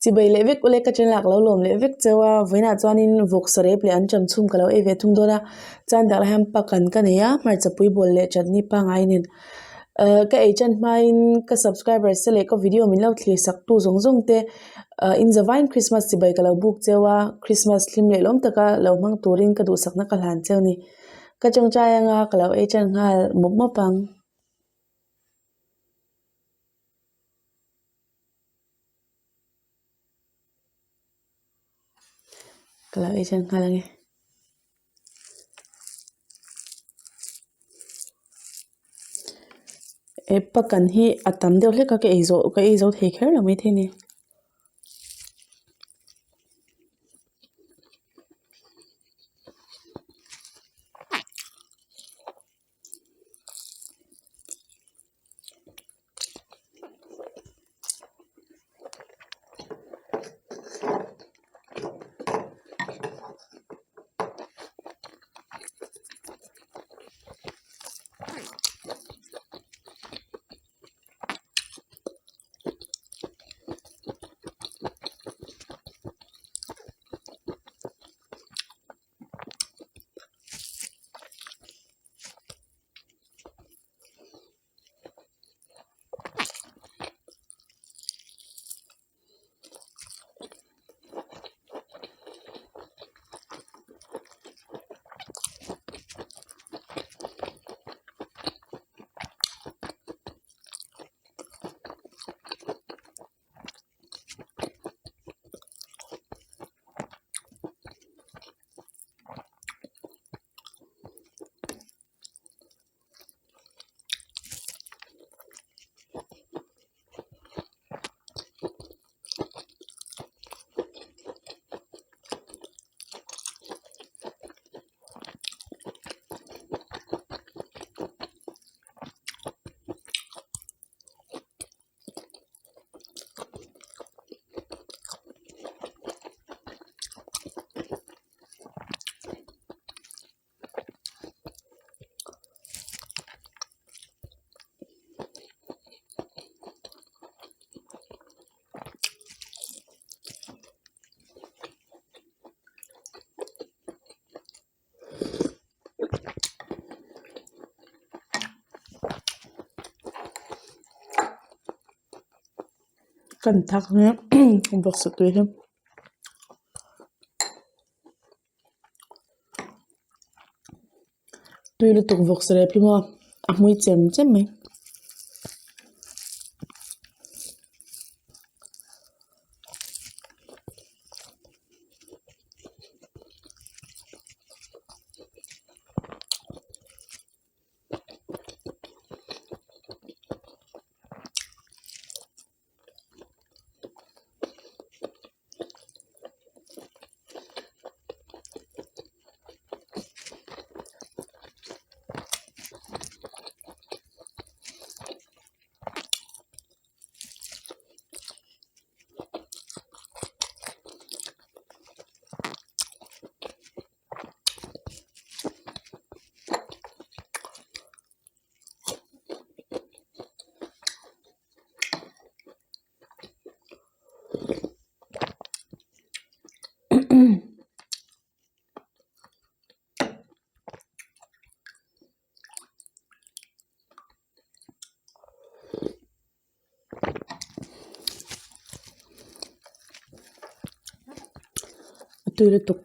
Chibai leh vek ule ka channel ah ka lo lawm leh vek cheu a vawiinah chuanin vawk sarep leh an cham chhum ka lo ei ve thung dawn a chuan dah lai hian pakan ka nei a hmarcha pui bawl leh chutney pangngai nen ahh ka ei tan hmain ka subscribers te leh ka video min lo thlir sak tu zawng zawng te ahh in zavaiin christmas chibai ka lo buk cheu a christmas hlim leh lawm taka lo hmang turin ka duhsakna ka hlan cheu a ni ka tawngtai anga ka lo ei tan nghal mawp mawp ang. Ka lo ei tan nghal ange. He pakan hi a tam deuh hlek a ka ei zawh ka ei zo thei kher lo maithei a ni. Kan thak hle vawksa tui hi. Tui lutuk vawksa rep hi maw a hmui chem chem mai. A tui lutuk.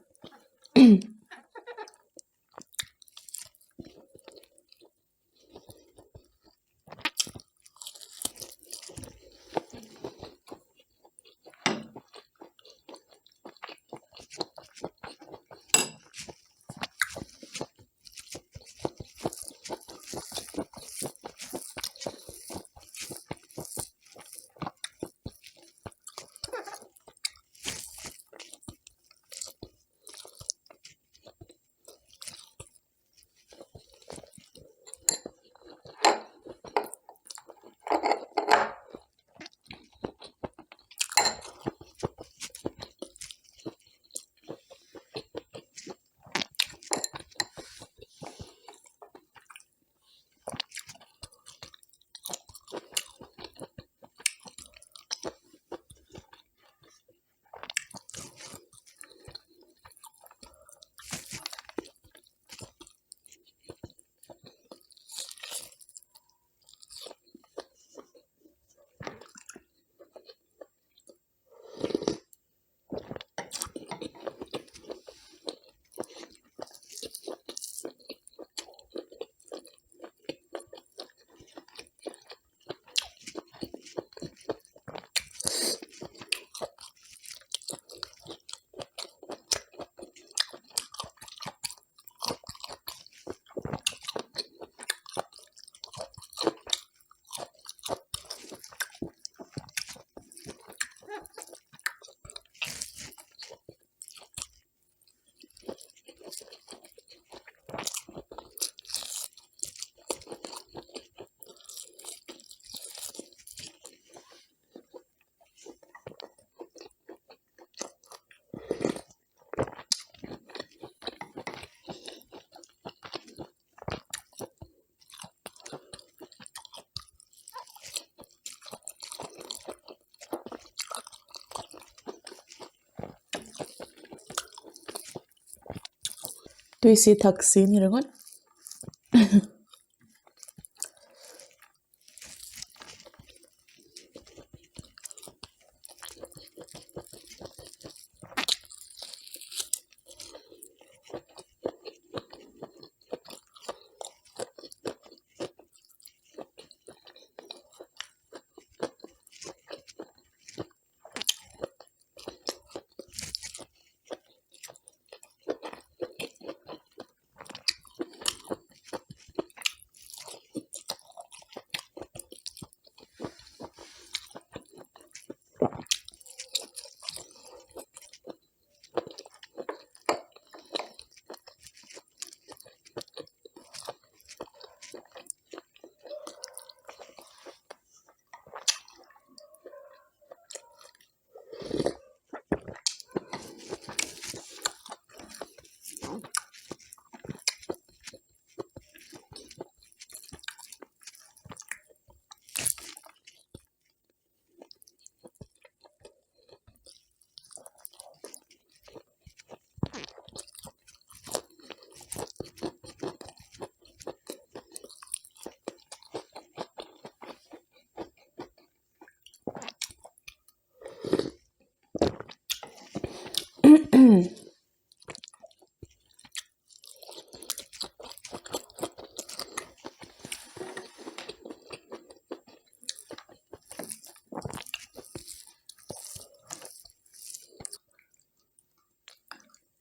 Tui si thak si a ni ringawt.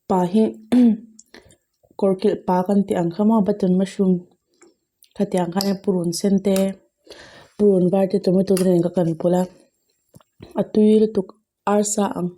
Pa hi kawr kilh pa kan tih ang kha maw button mushroom khatiang khan purun sen te purun var te tomato te nen ka kan pawlh a a tui lutuk arsa ang.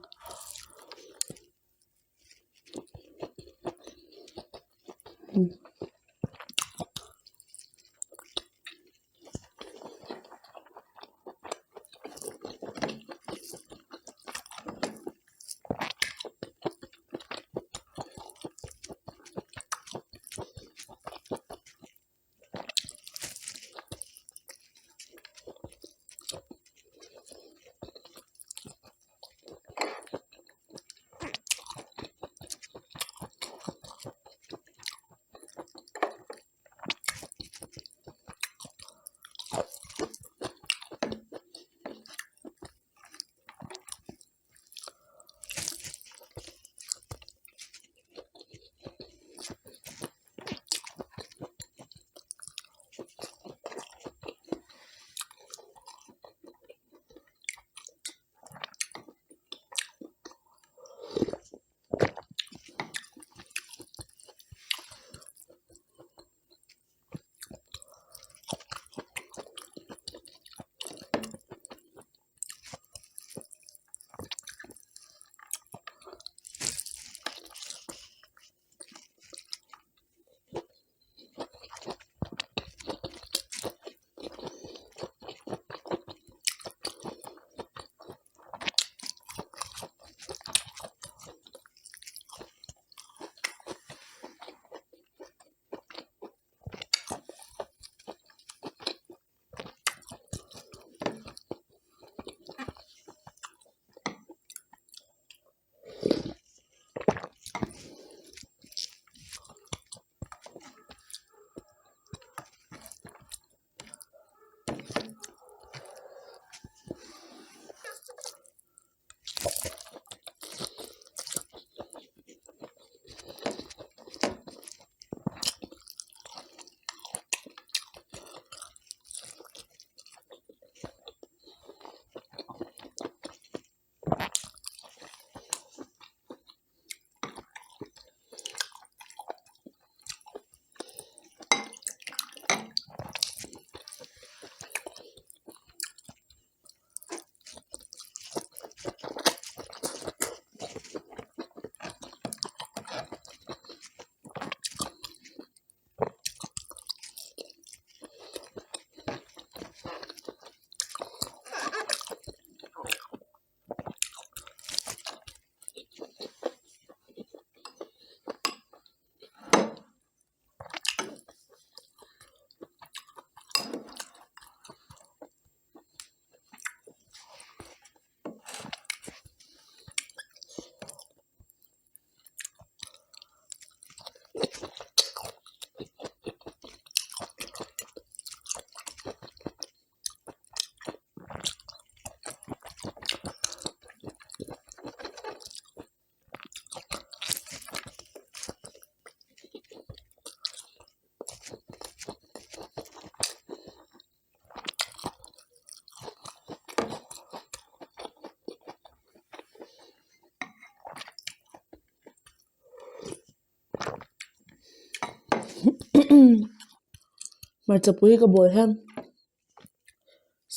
Hmarchapui hi ka bawl hian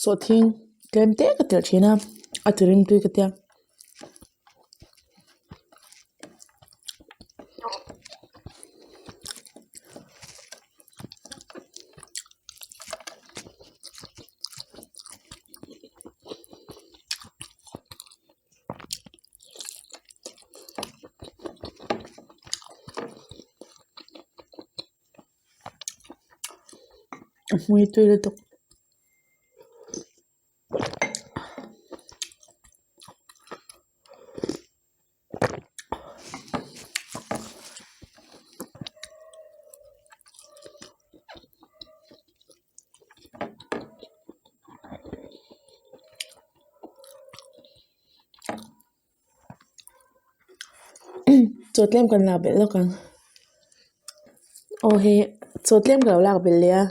sawhthing tlem te ka telh thin a a ti rimtui ka tia. A hmui tui lutuk. Chaw tlem kan lak belh lawk ang aw hei chaw tlem ka lo lak belh leh a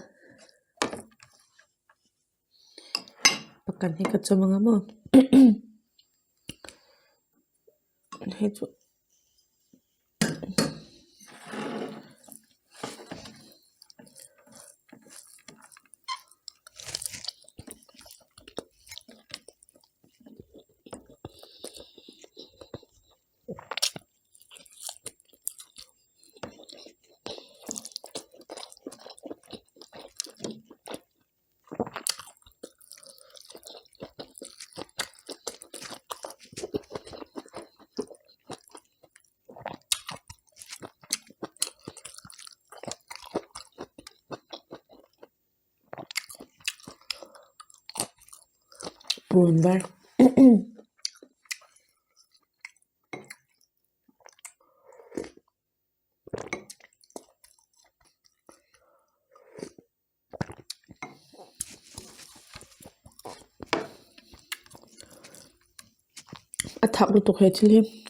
pakhat hi ka chawm ang a maw hei chu. Purun var a thak lutuk he thil hi.